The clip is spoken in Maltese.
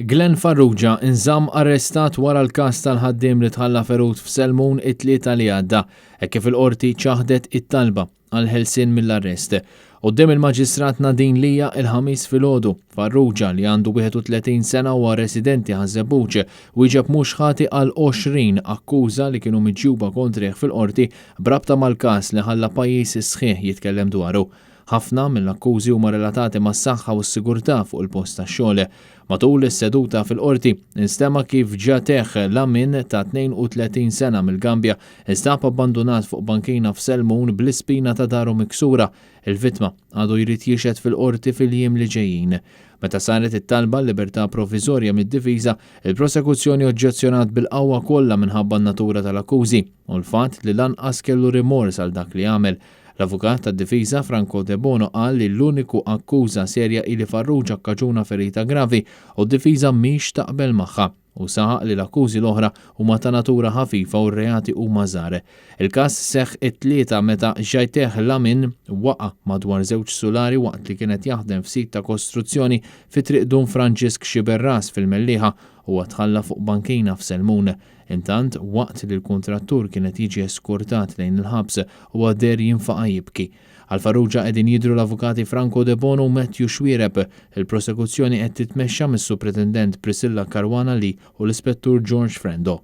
Glenn Farrugia nżamm arrestat wara l-każ tal-ħaddiem li tħalla ferut f'Selmun it-Tlieta li għadda, hekk kif il-Qorti ċaħdet it-talba għall-ħelsien mill-arrest. Quddiem il-Maġistrat Nadine Lia il-Ħamis filgħodu, Farrugia li għandu 31 sena u huwa residenti Ħaż-Żebbuġ, wieġeb mhux ħati għal 20 akkuża li kienu miġjuba kontrih fil-Qorti b'rabta mal-każ li ħalla pajjiż sħiħ jitkellem dwaru. Ħafna mill-akkużi huma relatati mas-saħħa u s-sigurtà fuq il-post tax-xogħol. Matul is-seduta fil-Qorti, instema' kif Jateh Lamin ta' 32 sena mill-Gambja instab abbandunat fuq bankina f'Selmun bl-ispina ta' daru miksura. Il-vittma għadu jrid jixhed fil-Qorti fil-jiem li ġejjin. Meta saret it-talba għal-libertà provviżorja mid-difiża, il-prosekuzzjoni oġġezzjonat bil-qawwa kollha minħabba n-natura tal-akkużi u l-fatt li lanqas kellu rimors għal dak li għamel. L-avukat tad-difiża Franco Debono qal li l-uniku akkuża serja hi li Farrugia kkaġuna ferita gravi u d-difiża mhix taqbel magħha. Hu saħaq li l-akkużi l-oħra huma ta' natura ħafifa u r-reati huma żgħar. Il-każ seħħ it-Tlieta meta Jaiteh Lamin waqa' madwar żewġ sulari waqt li kien qed jaħdem f'sit ta' kostruzzjoni fi Triq Dun Franġisk Xiberras fil-Mellieħa. Huwa tħalla fuq bankina f'Selmun. Intant, waqt li l-kuntrattur kien qed jiġi eskortat lejn il-ħabs, huwa deher jinfaqa' jibki. Għal Farrugia qegħdin jidhru l-avukati Franco Debono u Matthew Xuereb. Il-prosekuzzjoni qed titmexxa mis-Supretendent Priscilla Caruana Lee u l-Ispettur George Frendo.